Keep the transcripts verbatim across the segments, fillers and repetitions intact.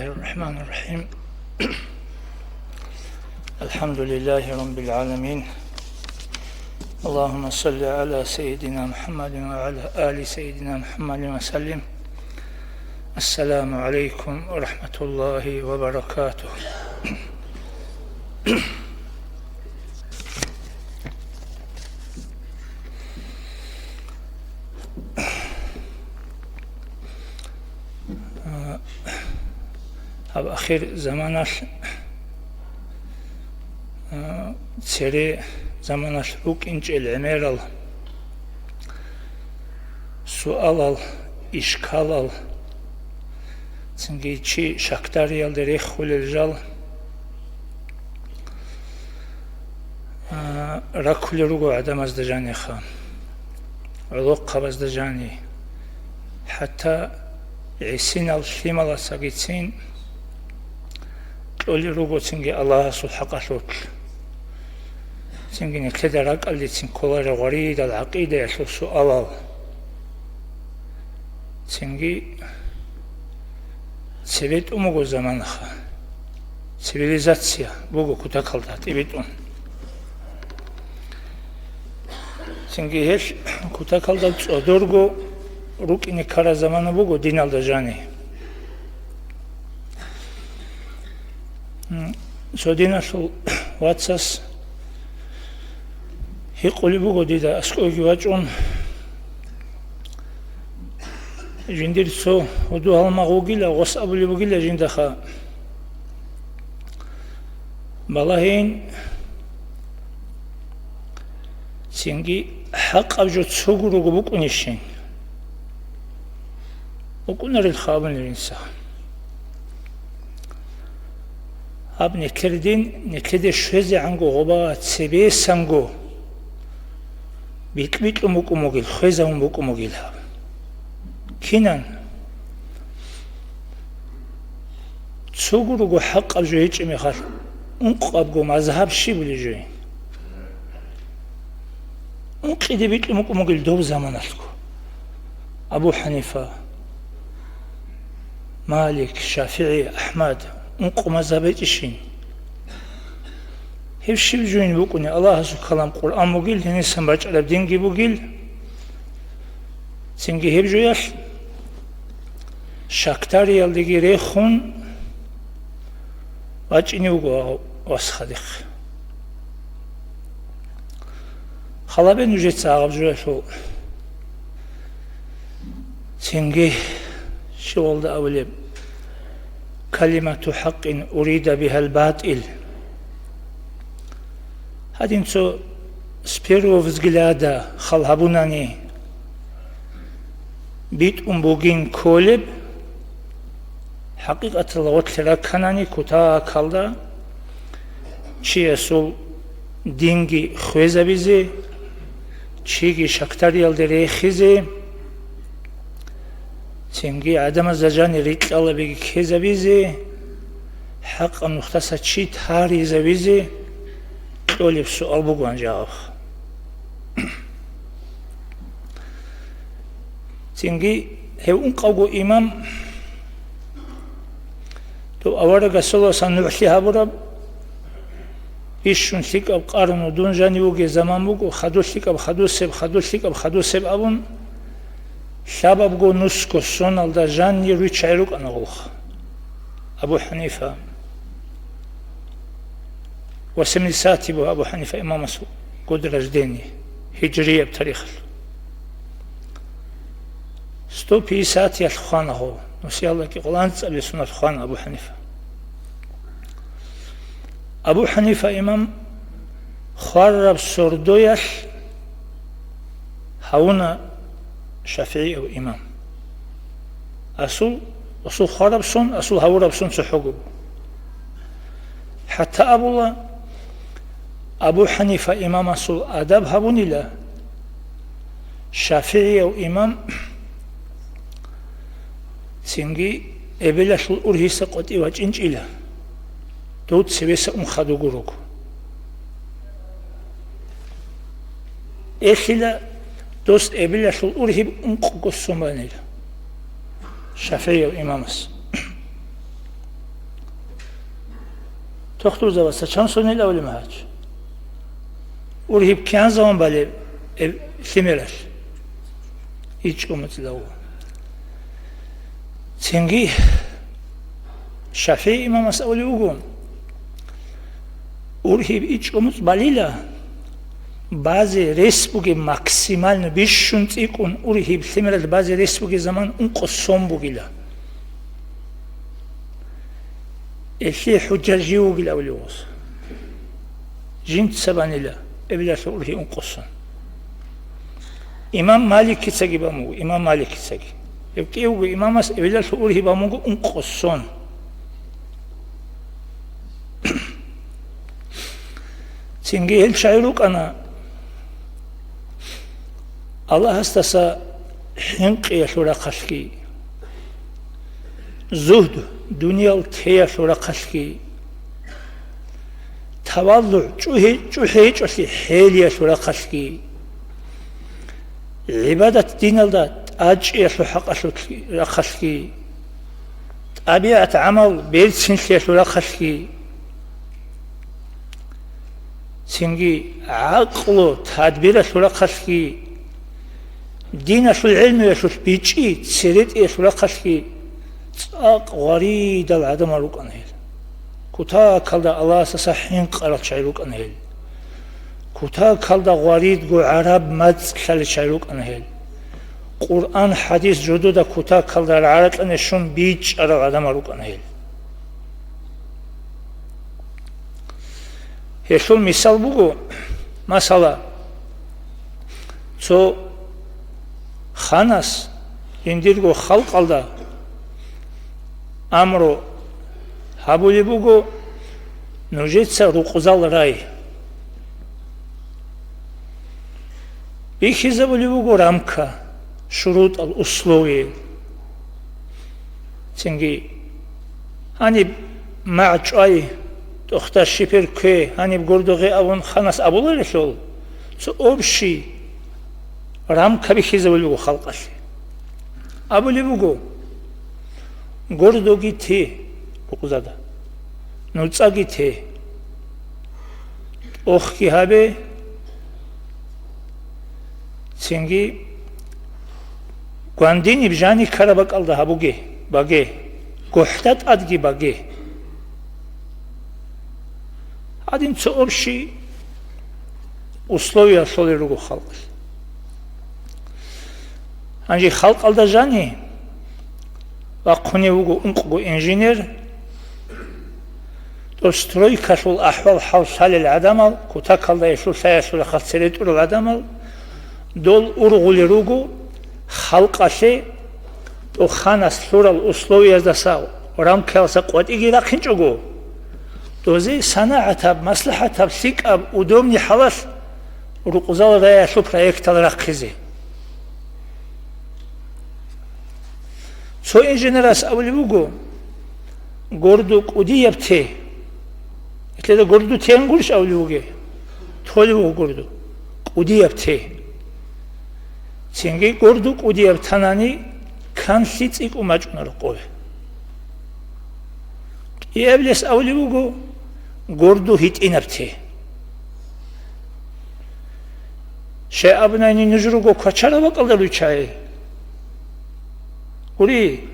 الرحمن الرحيم. الحمد لله رب العالمين. اللهم صل على سيدنا محمد وعلى آل سيدنا محمد وسلم. السلام عليكم ورحمة الله وبركاته. Гьаб ахир заманалъ, а, цере заманалъ рукӀинчӀел гӀемерал суалал, ишкалал, цинги чи шакдариялде рехулел жал, а, раккулел руго гӀадамазда жаниха, гӀолохъабазда жани, хӀатта гӀисинал лъималасагицин кьолел руго цинги Аллагьасул хӀакъалъулъ. Цинги нилъеда ракӀалдецин кколареб гъваридал гӀакъидаялъул суалал. Цинги цебетӀун буго заманаха. Цивилизация буго кутакалда тӀибитӀун. Цинги гьелъ кутакалда цӀодорго рукӀине ккараб замана буго диналда жани. М, цо диналъул вацас гьикъулеб буго дида аскӀовги вачӀун, жиндир цо гьудул-гьалмагъ вугила, гъос абулеб бугила жиндаха: «Балагьин, цинги хӀакъаб жо цого руго букӀунищин?» БукӀунарелха абунеб инса. Гьаб нилъер дин, нилъеде щвезегӀанго гъоба цебесанго бикь-бикьун букӀун бугил, хвезавун букӀун бугил гьаб. Кинан? Цого руго хӀакъаб жо гьечӀеб мехалъ, ункъабго мазгьаб щиб були жо? Ункъиде бикьун букӀун бугил доб заманалъго. Абу ХӀанифа, Малик, ШафигӀи, АхӀмад, ункъо мазгьаб гьечӀищин? Гьеб щиб жойин букӀуни, Аллагьасул калам Къуръан бугил, гьенисан бачӀараб динги бугил, цинги гьеб жоялъ шакдариялдеги рехун вачӀине вуго вас хадихъ. Халабе нужеца гьаб жоялъул. Цинги щивалда абулеб: «Калимату хӀакъин урида бигьал батӀил». Гьадин цо с первого взгляда хал гьабунани битӀун бугин кколеб, хӀакъикъаталда гъорлъе ракканани кутакалда чиясул динги хвезабизе, чиги шакдариялде рехизе, цинги гӀадамазда жани рикьалабиги ккезабизе, хӀакъаб нухдаса чи таризавизе кьолеб суал бугоан жаваб. Цинги гьев ункъавго имам, дов аварагасуласан нугӀлъи гьабураб, бищун лъикӀаб къарну дун жанив вугев заман буго, хадур лъикӀаб хадусеб, хадур лъикӀаб хадусеб абун, лъабабго нусго соналда жанир виччай рукӀана гъулха. Абу ХӀанифа. Восемьдесятый буго Абу ХӀанифа имамас год рождения, гьижрияб тарихалъ. Сто пятидесятиялъ хвана гьев, нусиялдаги къоло анцӀабилеб соналъ хвана Абу ХӀанифа. Абу ХӀанифа имам хвараб сордоялъ гьавуна ШафигӀияв имам. Асул, асул хвараб сон, асул гьавураб сон цохӀого. ХӀатта абула, Абу ХӀанифа имамасул адаб гьабунила, ШафигӀияв имам цинги эбелалъул ургьиса къватӀив вачӀинчӀила, дов цевеса ун хадуго руго. Элъила дос эбелалъул ургьиб ункъго сон банила ШафигӀияв имамас. Тухтурзабаца чан сунел авлимагьач? Ургьиб кигӀан заман балеб эб-, лъимералъ? ИчӀго муцӀилавго. Цинги ШафигӀи имамас абулев вуго, ургьиб ичӀго муцӀ балила, базе рес бугеб максимально бищун цӀикӀкӀун ургьиб лъимералъ базе рес бугеб заман ункъо сон бугила. Элъие хӀужа жив вугил авлевгъус. Жинца банила эбелалъул ургьи ункъо сон. Имам Маликицаги бан буго, имам Маликицаги. Гьев кӀиявго имамас эбелалъул ургьи бан буго ункъо сон. Цинги гьел чагӀи рукӀана Аллагьасдаса хӀинкъиялъул рахъалъги, зугьд, дуниял теялъул рахъалъги, таваллугӀ, чӀухӀи-, чӀухӀи гьечӀолъи хӀелиялъул рахъалъги, гӀибадат диналда тӀадчӀиялъул хӀакъалъулъ рахъалъги, тӀабигӀат-гӀамал берцинлъиялъул рахъалъги, цинги гӀакълу тадбиралъул рахъалъги, диналъул гӀелмуялъулъ бичӀчӀи церетӀиялъул рахъалъги цӀакъ гъваридал гӀадамал рукӀана гьел. Кутакалда Аллагьасдаса хӀинкъарал чагӀи рукӀана гьел. Кутакалда гъваридго гӀараб мацӀ лъалел чагӀи рукӀана гьел. Къуръан, хӀадис жодода кутакалда рагӀаракьане щун бичӀчӀарал гӀадамал рукӀана гьел. Гьелъул мисал буго, масала, цо ханас жиндирго халкъалда амру гьабулеб буго, нужеца рукъзал рай. Бихьизабулеб буго рамка, шурутӀал, условия. Цинги, гьаниб магӀ чӀвай, тӀохда шипер ккве, гьаниб гурдугъе абун ханас абуларелъул, цо общий рамка бихьизабулеб буго халкъалъе. Абулеб буго, гурдуги те, рукъзада, нуцӀаги те, тӀохги гьабе, цинги гвандиниб жани ккараб бакӀалда гьабуге, баге, гохӀда тӀадги баге. Гьадин цо общий условия лъолел руго халкъалъ. Гьанже халкъалда жани вахъунев вуго ункъго инженер, тӀо стройкалъул ахӀвал-хӀал лъалел гӀадамал, кутакалда гьелъул лъаялъул рахъалъ цере тӀурал гӀадамал, дол ургъулел руго халкъалъе тӀо ханас лъурал условияздаса, рамкаялдаса къватӀиги рахъинчӀого, дозе санагӀатаб, маслахӀатаб, лъикӀаб, удобный хӀалалъ рукъзал раялъул проектал рахъизе. Цо инженерас абулеб буго, гурду кӀудияб те. Гьелъеда гурду тен гурищ абулеб буге? Толеб буго гурду. КӀудияб те. Цинги гурду кӀудияб танани, канлъи цӀикӀкӀун бачӀунаро къове. КӀиабилес абулеб буго, гурду гьитӀинаб те. Щай абунани нуж руго квачараб бакӀалда руччайи? Гури,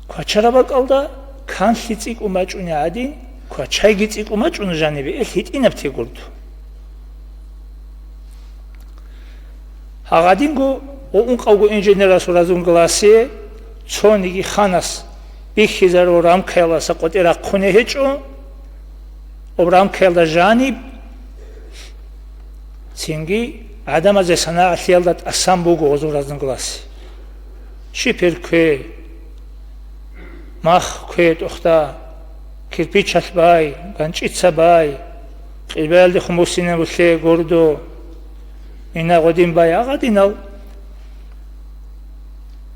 квачараб бакӀалда канлъи цӀикӀкӀун бачӀуни гӀадин, квачайги цӀикӀкӀун бачӀуна жанибе, ил гьитӀинаб те гурду. Гьагъадинго ва ункъавго инженерасул разногласие цониги ханас бихьизарул рамкаялдаса къватӀи рахъуне гьечӀо, ва рамкаялда жаниб цинги гӀадамазе санагӀалъиялда тӀасан буго гъозул разногласие. Шипер ккве, мах ккве тӀохда, кирпичалъ бай, ганчӀица бай, къилбаялдехун буссинабулъе гурду, мина гъодин бай, гьагъадинал.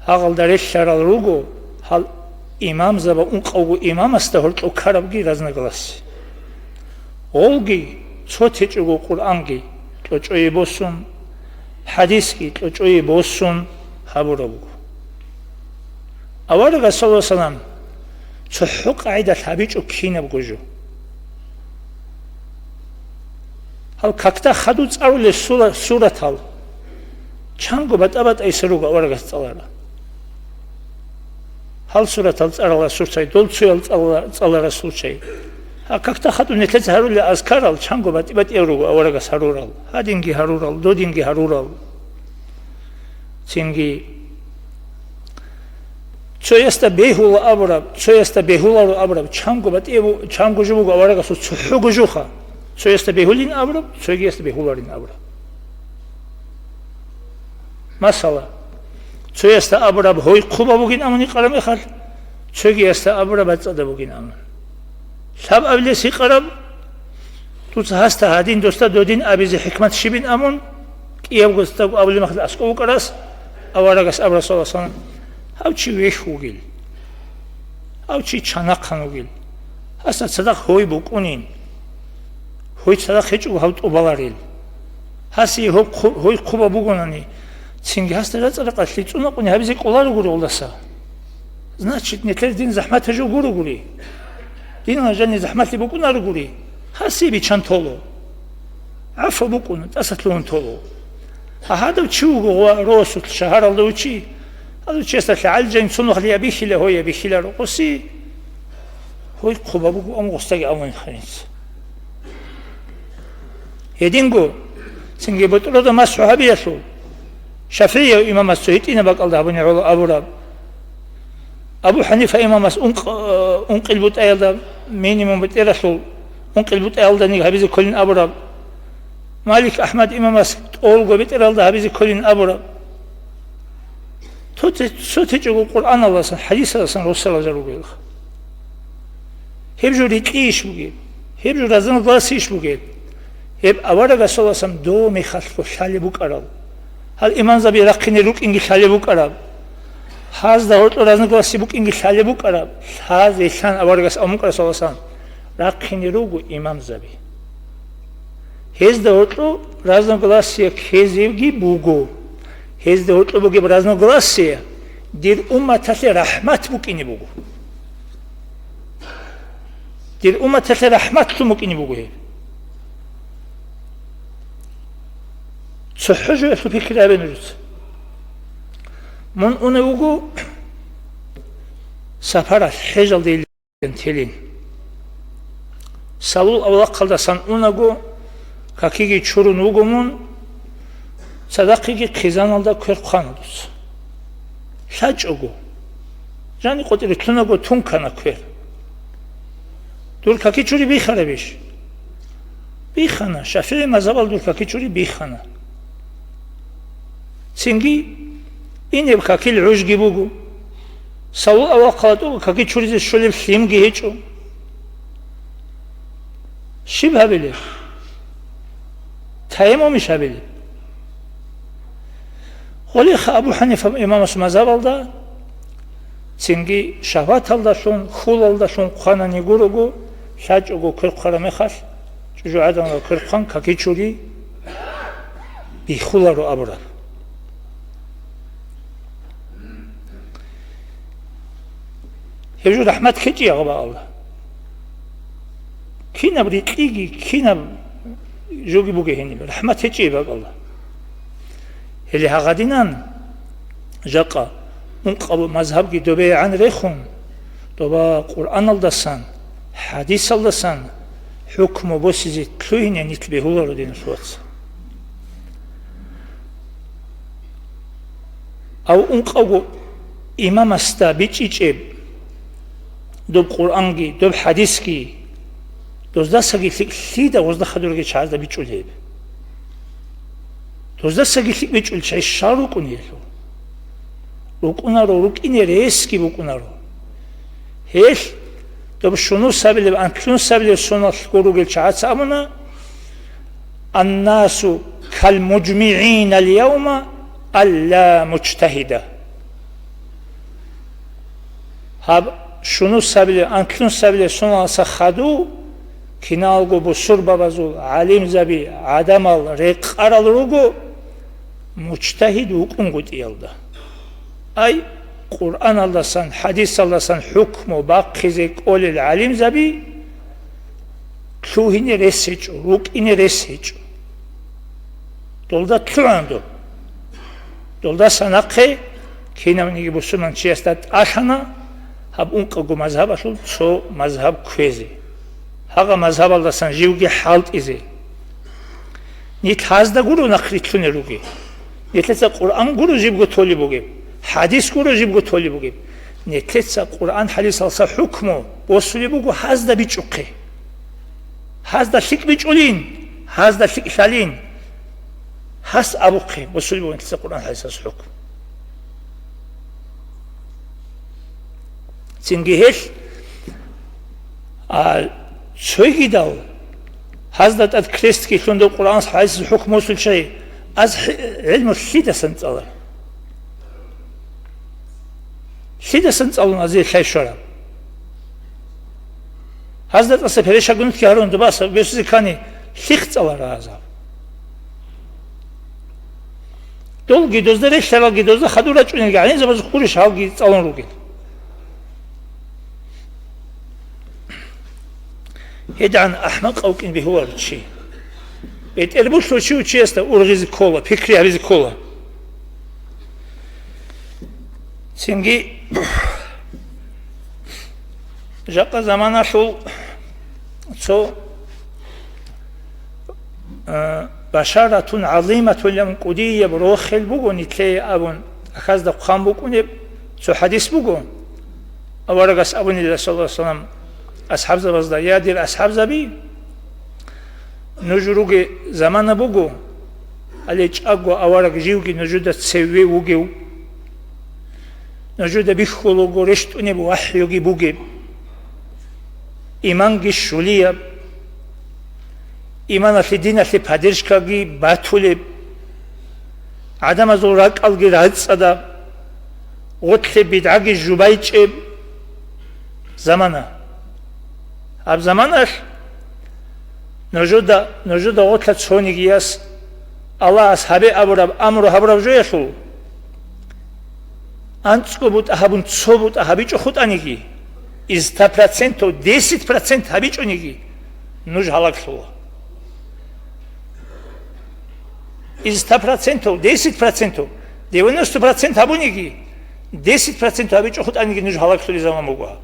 Гьагъалда релълъарал руго гьал имамзаба ункъавго имамасда гьоркьов ккарабги разногласие. Гъолги цо течӀого Къуръанги кьочӀое босун, хӀадисги кьочӀое босун гьабураб буго. Аварагас, саллаллагьу гӀалайгьи ва саллам, цохӀо къагӀидалъ гьабичӀо кинабго жо. Гьал какда хадуб цӀарулел сура-, суратал чанго батӀа-батӀайса руго аварагас цӀалара. Гьал суратал цӀарала сурцай, дол цоял цӀалала, цӀалара сурцай. Гьал какда хадуб нилъеца гьарулел азкарал чанго батӀи-батӀиял руго аварагас гьарурал, гьадинги гьарурал, додинги гьарурал. Цинги цоясда бегьула абураб, цоясда бегьуларо абураб, чанго батӀияб-, чанго жо буго аварагасул цохӀого жоха. Цоясда бегьулин абураб, цогиясда бегьуларин абураб. Масала, цоясда абураб гьой хъуба бугин амун икъараб мехалъ, цогиясда абураб бацӀцӀадаб бугин амун. Лъаб абилес икъараб, дуца гьасда гьадин, досда додин абизе хӀикмат щибин амун, кӀиябго цоцаздаго абулеб мехалъ аскӀов вукӀарас, аварагас абура, саллаллагьу гӀалайгьи ва саллам, гьав чи вехь вугил, гьав чи чанахъан вугил, гьасда цадахъ гьой букӀунин, гьой цадахъ гьечӀого гьав тӀубаларил. Гьасие гьоб хъу-, гьой хъуба бугонани, цинги гьасда рацӀа-ракъалъ лъицӀун акъуни гьабизе кӀоларогури гьелдаса. Значит, нилъер дин захӀматаб жо гуро гури. Динал жаниб захӀмалъи букӀунаро гури. Гьасие биччан толо. ГӀафу букӀуна, тӀаса лъугьун толо. Гьадав чи вуго ва росулъ шагьаралда вучи. Гьадав чиясда лъагӀалжин цунухъли я бихьила, гьой я бихьила рокъоси. Гьой хъуба буго, амма гъосдаги абун хиринца. Гьединго, цинги бутӀрузда масхӀу гьабиялъул, ШафигӀияв имамас цо гьитӀинаб бакӀалда гьабуни гӀоло абураб. Абу ХӀанифа имамас ункъ-, ункъил бутӀаялда минимум бетӀералъул, ункъил бутӀаялданиги гьабизе кколин абураб. Малик АхӀмад имамас тӀолго бетӀералда гьабизе кколин абураб. Цо те-, цо течӀого Къуръаналдасан, хӀадисалдасан росарал жал ругелха. Гьеб жо рикьийищ бугеб? Гьеб жо разногласийищ бугеб? Гьеб аварагасуласан дов мехалъго лъалеб букӀарал. Гьал имамзаби рахъине рукӀинги лъалеб букӀараб. Гьазда гьоркьо разногласие букӀинги лъалеб букӀараб. Лъазе лъан аварагас абун букӀарасуласан рахъине руго имамзаби. Гьезда гьоркьо разногласие ккезеги буго. Гьезда гьоркьо бугеб разногласие дир умматалъе рахӀмат букӀине буго. Дир умматалъе рахӀматлъун букӀине буго гьеб. ЦохӀо жоялъул пикри гьабе нужеца. Мун унев вуго сапаралъ, хӀежалде телин. Салул авлахъалдасан унаго, какиги чурун вуго мун, цадахъиги хъизаналда квер хъвана дуца. ЛъачӀого. Жани къотӀире лъунаго тункана квер. Дур каки чури бихарабищ? Бихана, ШафигӀи мазгьабал дур каки чури бихана. Цинги инеб какил гӀужги буго. Салул авлахъалда тӀуго каки чуризе щолеб лъимги гьечӀо. Щиб гьабилеб? Таяммумищ гьабилеб? Гъолеха Абу ХӀанифа имамас мазгьабалда, цинги шагьваталдалъун, хьулалдалъун хъванани гурого, лъачӀого квер хъвараб мехалъ, чӀужугӀаданалда квер хъван, каки чури бихуларо абураб. Гьеб жо рахӀмат ккечӀей, гьаб Аллагь. Кинаб рикьиги, кинаб жоги бугей гьениб, рахӀмат гьечӀей, гьаб Аллагь. Гьеле гьагъадинан жакъа ункъаб мазгьабги добегӀан рехун, доба Къуръаналдасан, хӀадисалдасан хӀукму босизе лъугьине нилъ бегьуларо, диналъул вацал. Ав ункъавго имамасда бичӀчӀичӀеб доб Къуръанги, доб хӀадисги, доздасаги лъикӀ лъида гъозда хадурги чагӀазда бичӀчӀулеб? Доздасаги лъикӀ бичӀчӀулел чагӀи щал рукӀунелъул? РукӀунаро, рукӀине ресги букӀунаро. Гьелъ доб щунус сабилеб, анлънус сабилеб соналъго ругел чагӀаца абуна: «Аннасу кал мужмигӀина ал-явма алла мужтагьида». Гьаб щунус сабилеб, анлънус сабилеб соналаса хадув киналго бусурбабазул гӀалимзаби, гӀадамал рекъарал руго мужтагьид вукӀунгутӀиялда. Ай, Къуръаналдасан, хӀадисалдасан хӀукму бахъизе кӀолел гӀалимзаби лъугьине рес гьечӀо, рукӀине рес гьечӀо. Долда лъугӀана доб. Долдаса нахъе кинавниги бусурманчиясда тӀалъана гьаб ункъабго мазгьабалъул цо мазгьаб кквезе, гьагъа мазгьабалдасан живги хӀалтӀизе. Нилъ гьазда гуро нахърилълъунел ругел. Нилъеца Къуръан гуро жибго толеб бугеб, хӀадис гуро жибго толеб бугеб. Нилъеца Къуръан хӀадисалса хӀукму босулеб буго гьазда бичӀухъе. Гьазда лъикӀ бичӀулин, гьазда лъикӀ лъалин. Гьас абухъе босулеб бугин нилъеца Къуръан хӀадисалъул хӀукму. Цинги гьелъ, а, цогидал, гьазда тӀад крестги лъун доб Къуръан хӀадисалъул хӀукму босулчӀей, аз хӀи-, гӀилму лъидасан цӀаларав? Лъидасан цӀалун азие лъай щвараб? Гьазда тӀаса перешагунтги гьарун, дубаса бесузе ккани, лъихъ цӀалараб гьазаб? Долги дозда релълъаралги, дозда хадур рачӀунелги гӀалимзабаз хурищ гьалги цӀалун ругел. ГьедигӀан ахӀмакъав вукӀин бегьуларо чи. БетӀербулъулев чи вугев чиясда ургъизе ккола, пикри гьабизе ккола. Цинги жакъа заманалъул цо, а, башаратун гӀазиматуллан кӀудияб рохел буго нилъее абун, ахазда хъван букӀунеб цо хӀадис буго. Аварагас абунила, саллаллагьу гӀалайгьи вассалам, асхӀабзабазда: «Я, дир асхӀабзаби, нуж руге замана буго, гьале чӀаго авараг живги нужуда цеве вугев, нужуда бихьулаго рещтӀунеб вахӀюги бугеб, иманги щулияб, иманалъе, диналъе поддержкаги батулеб, гӀадамазул ракӀалги рацӀцӀадаб, гъорлъе бидгӀаги жубайчӀеб замана. Гьаб заманалъ нужуда, нужуда гъорлъа цонигияс Аллагьас гьабе абураб амру гьабураб жоялъул, анцӀго бутӀа гьабун цо бутӀа гьабичӀо хутӀаниги, из ста процентов десять процент гьабичӀониги, нуж гьалаглъула». Из ста процентов, десять процентов, девяносто процент гьабуниги, десять процентов гьабичӀо хутӀаниги нуж гьалаглъулеб заман буго.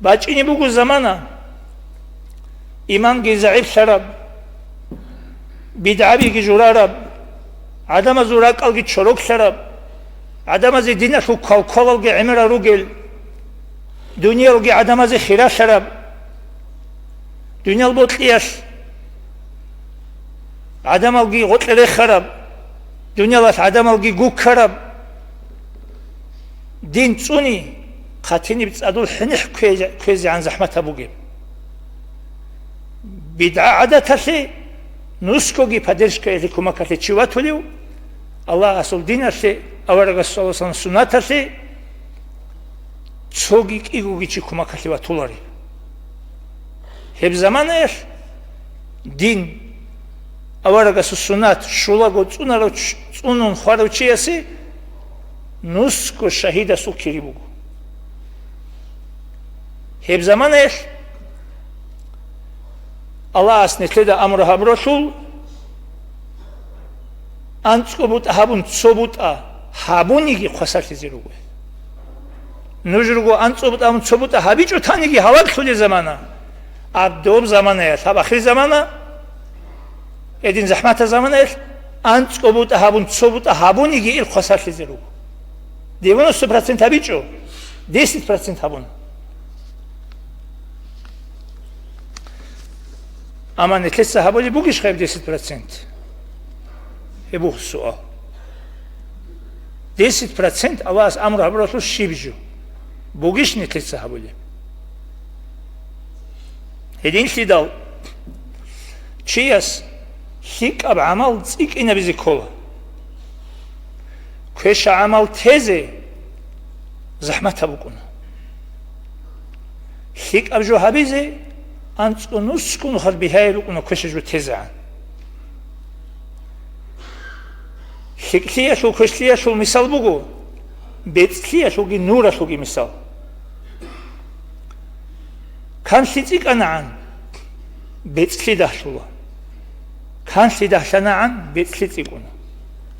БачӀине буго замана, иманги загӀиплъараб, бидгӀабиги журараб, гӀадамазул ракӀалги чороклъараб, гӀадамазе диналъул квалквалалги гӀемерал ругел, дуниялги гӀадамазе хиралъараб, дуниял бокьиялъ гӀадамалги гъоркье рехараб, дуниялалъ гӀадамалги гуккараб дин цӀуни, хъатиниб цӀадул хӀинихӀ кквезе-, кквезегӀан захӀматаб бугеб. БидгӀа гӀадаталъе, нусгоги поддержкаялъе, кумакалъе чи ватулев, Аллагьасул диналъе, аварагасул саллаллагьу гӀалайгьи вассалам суннаталъе цоги кӀигоги чи кумакалъе ватулареб. Гьеб заманаялъ дин, аварагасул суннат щулаго цӀунарав ч-, цӀунун хварав чиясе нусго шагьидасул кири буго. Гьеб заманаялъ Аллагьас нилъеда амру гьабуралъул, анцӀго бутӀа гьабун, цо бутӀа гьабуниги хвасарлъизе руго. Нуж руго анцӀго бутӀа гьабун, цо бутӀа гьабичӀо таниги гьалаглъулел замана. Гьаб доб заманаялъ, гьаб ахир замана, гьедин захӀматаб заманаялъ, анцӀго бутӀа гьабун, цо бутӀа гьабуниги ил хвасарлъизе руго. Девяносто процент гьабичӀо, десять процент гьабун. Амма нилъеца гьабулеб бугищ гьеб десять процент? Гьеб буго суал. Десять процент Аллагьас амру гьабуралъул щиб жо бугищ нилъеца гьабулеб? Гьединлъидал чияс лъикӀаб гӀамал цӀикӀкӀинабизе ккола. Квеша гӀамал тезе захӀматаб букӀуна. ЛъикӀаб жо гьабизе анцӀго нусго нухалъ бигьаяб букӀуна квеша жо тезегӀан. ЛъикӀлъиялъул квешлъиялъул мисал буго, бецӀлъиялъулги нуралъулги мисал. Канлъи цӀикӀкӀанагӀан, бецӀлъи дагьлъула. Канлъи дагьлъанагӀан бекьлъи цӀикӀкӀуна.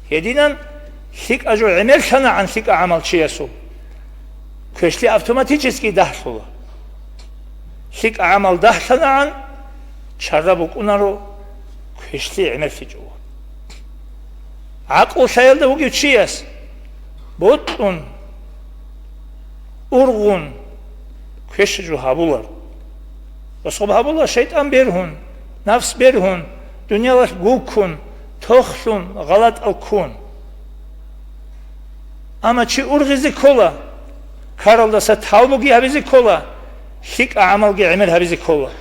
Гьединан лъикӀа жо гӀемерлъанагӀан лъикӀа гӀамал чиясул, квешлъи автоматически дагьлъула. ЛъикӀа гӀамал дагьлъанагӀан чара букӀунаро квешлъи гӀемерлъичӀого. ГӀакълу лъаялда вугев чияс бокьун, ургъун, квеша жо гьабулар. Гъосгъоб гьабула шайтӀан бергьун, нафс бергьун, дуниялалъ гуккун, тохлъун, гъалатӀал ккун. Амма чи ургъизе ккола, ккаралдаса тавбуги гьабизе ккола, лъикӀа гӀамалги гӀемер гьабизе ккола.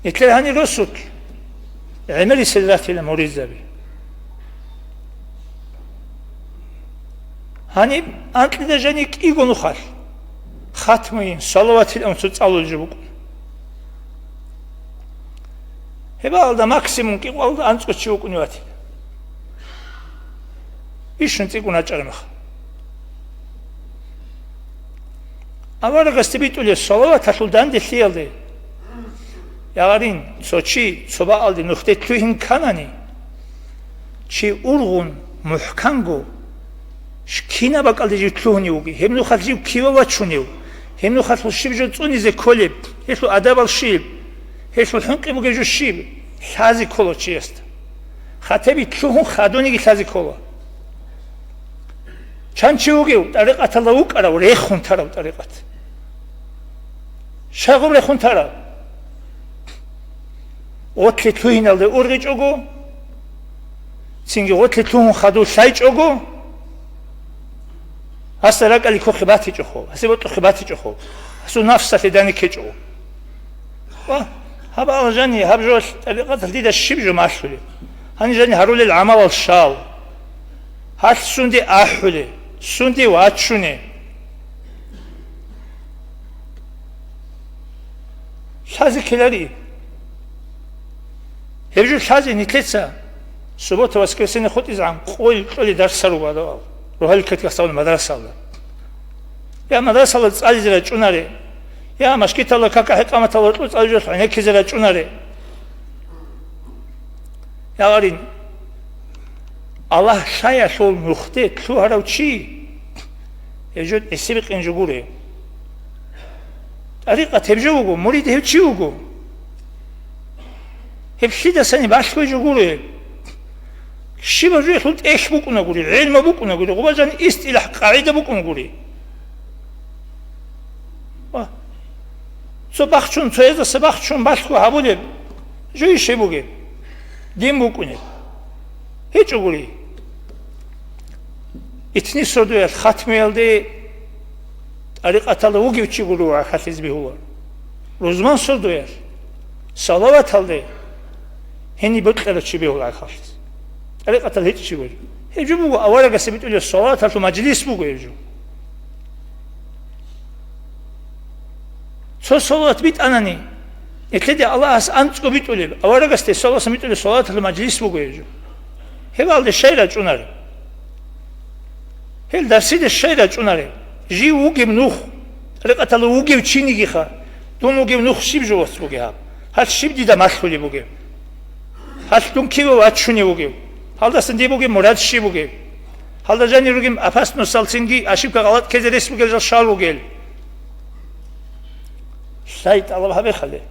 Нилъер гьанир росулъ гӀемерисел ратила муридзаби. Гьаниб анкьида жани кӀиго нухалъ хатмуйин, салаватил авун цо цӀалулел жо букӀун. Гьебаалда максимум кӀикъоялда анцӀго чи вукӀунев ватила. Ишун цӀикӀкӀун гьачӀараб мехалъ. Аварагасде битӀулеб салаваталъул данделъиялде, ягъарин, цо чи цо бакӀалде нухде лъугьин кканани, чи ургъун, мухӀканго, ш-, кинаб бакӀалде жив лъугьунев вугев, гьеб нухалъ жив киве вачунев, гьеб нухалъул щиб жо цӀунизе кколеб, гьелъул адабал щиб, гьелъул хӀинкъи бугеб жо щиб, лъазе ккола чиясда. Хатаби лъугьун хадуниги лъазе ккола. Чан чи вугев тӀарикъаталда вукӀарав, рехун тарав тӀарикъат? Щай гъуб рехун тарав? Гъотлъи лъугьиналде ургъичӀого, цинги гъотлъи лъугьун хадув лъайчӀого, гьасда ракӀалде ккохъе батичӀохъо, гьасде бокьухъе батичӀохъо, гьасул нафсалъе данде ккечӀого. Ва гьаб ала жани, гьаб жо тӀарикъаталъ дида щиб жо малъулеб? Гьаниб жани гьарулел гӀамалал щал? Гьалъ сунде ахӀулеб, сунде вачунеб? Лъазе ккелари. Гьеб жо лъазе нилъеца суббота-воскресенье хутӀизегӀан къойил кьолеб дарсал руго гьадабал, рогьалил ккетги гьасдаван мадрасалда. Я мадрасалда цӀализе рачӀунаре, я машгиталда кака-хӀикъаматалда кьу цӀализе гӀенеккизе рачӀунаре. Ягъарин, Аллагь лъаялъул нухде лъугьарав чи, гьеб жо гӀисибикъин жо гуре. ТӀарикъат гьеб жо вуго, мурид гьев чи вуго. Гьеб лъидасани балъгой жо гуре. Щибаб жоялъул тӀехь букӀунагури, гӀелму букӀунагури, гъубажан истилахӀ къагӀида букӀунгури. Ва цо бахчун, цояздаса бахчун балъго гьабулеб жо иш гьеб бугеб? Дин букӀунеб? ГьечӀогури. Итни сордоялъ хатмуялде тӀарикъаталда вугев чи гуро гӀахьаллъизе бегьулар. Рузман сордоялъ салаваталде гьениб бокьарав чи бегьула гӀахьаллъизе. ТӀарикъатал гьечӀ чи гуро. Гьеб жо буго аварагасе битӀулеб салаваталъул мажлис буго гьеб жо. Цо салават битӀанани, нилъеде Аллагьас анцӀго битӀулеб, аварагасде салаваталъул битӀулеб салаваталъул мажлис буго гьеб жо. Гьебалде щай рачӀунареб? Гьел дарсиде щай рачӀунареб? Жив вугеб нух, тӀарикъаталда вугев чинигиха, дун вугев нух щиб жо вас бугеб гьаб? Гьалъ щиб дида малъулеб бугеб? Гьалъ дун киве вачунев вугев? Гьалдасан дие бугеб мурад щиб бугеб? Гьалда жанир ругеб опасностал цинги ошибка гъалатӀ ккезе рес бугел жал щал ругел? Лъай тӀалаб гьабе хали.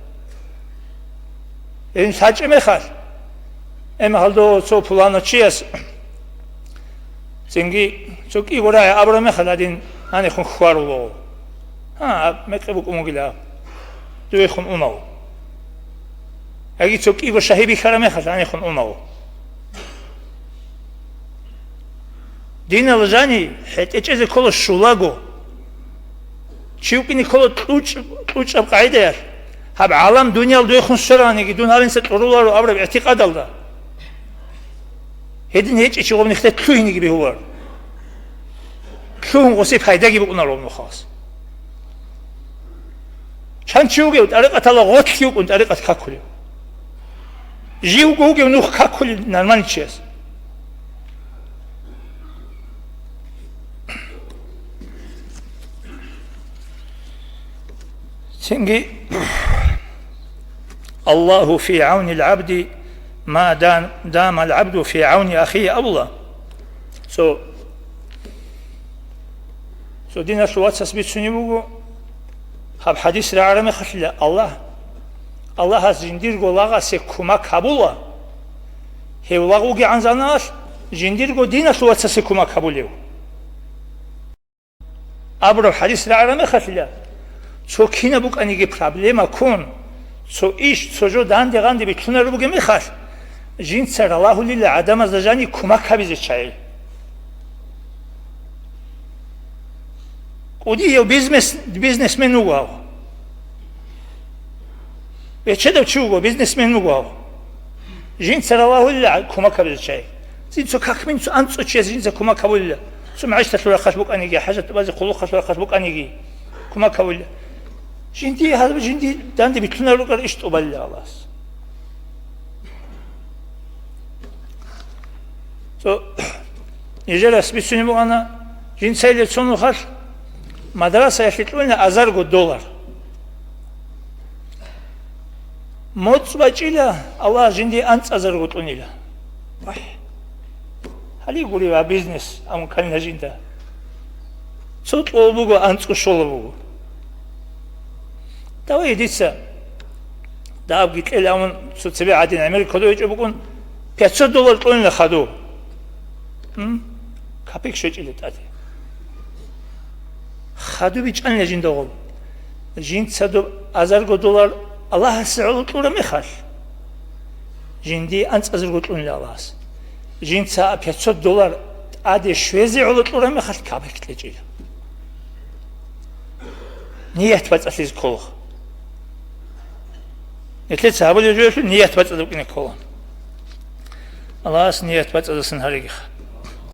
Гьедин лъачӀеб мехалъ, гьеб мехалда цо пуланав чияс цинги цо кӀиго рагӀи абураб мехалъ гьадин гьанихун хьварула. Гьа, гьаб мекъи букӀун вугила, дуехун унав. Яги цо кӀиго шагьи бихьараб мехалъ гьанихун унав. Динал жани хӀетӀечӀезе ккола щулаго. Чи вукӀине ккола кьучӀ-, кьучӀаб къагӀидаялъ. Гьаб гӀалам дуниял дуехун свераниги дун гьабинса кьуруларо абураб игӀтикъадалда. Гьедин гьечӀичи гъоб нихде лъугьинеги бегьуларо. Лъугьун гъосие пайдаги букӀунаро гъоб нухалъ. Чан чи вугев тӀарикъаталда гъотлъи вукӀун тӀарикъат какулев? Живго вугев нух какулев нормальный чияс? Цинги Аллагьу фи гӀавнил гӀабди ма дан-, дамал гӀабду фи гӀавни ахихи абула. Цо, цо диналъул вацас бицунеб буго, гьаб хӀадис рагӀараб мехалъила, Аллагь, Аллагьас жиндирго лагъасе кумак гьабула, гьев лагъ вугегӀан заманалъ жиндирго диналъул вацасе кумак гьабулев. Абураб хӀадис рагӀараб мехалъила, цо кинаб букӀаниги проблема ккун, цо иш, цо жо данде-гъанде битлъунареб бугеб мехалъ, жинца ралагьулила гӀадамазда жаниб кумак гьабизе чагӀи. КӀудияв бизнес-, бизнесмен вуго гьав. Бечедав чи вуго, бизнесмен вуго гьав. Жинца ралагьулила кумак гьабизе чагӀи. Цин цо какмин цо анцӀго чияс жинца кумак гьабулила. Цо мягӀишталъул рахъалъ букӀаниги, хӀажат базе хъулухъалъул рахъалъ букӀаниги кумак гьабулила. Жинди гьаб-, жинди данде битлъунарел рукӀарал иш тӀубалила Аллагьас. Цо нижерас бицунеб бугана, жинцайиле цо нухалъ мадрасаялъе кьуна азарго доллар. МоцӀ бачӀила, Аллагь жинди анцӀазарго кьунила. Вай, гьале гури ва бизнес, амма канила жинда. Цо кьола буго, анцӀго щола буго. Давай дица дагьабги кьела, амма цо цебе гӀадин гӀемер кодов гьечӀо букӀун, пятьсот доллар кьунила хаду. М? Капек щвечӀила тӀаде. Хаду бичӀанила жинда гъоб. Жинца доб азарго доллар Аллагьасе гӀоло кьураб мехалъ, жинди анцӀазарго кьунила Аллагьас. Жинца пятьсот доллар тӀаде щвезе гӀоло кьураб мехалъ капек кьечӀила. Ният бацӀцӀалъизе ккола. Нилъеца гьабулеб жоялъул ният бацӀцӀадаб букӀине ккола. Аллагьас ният бацӀцӀадасан гьареги.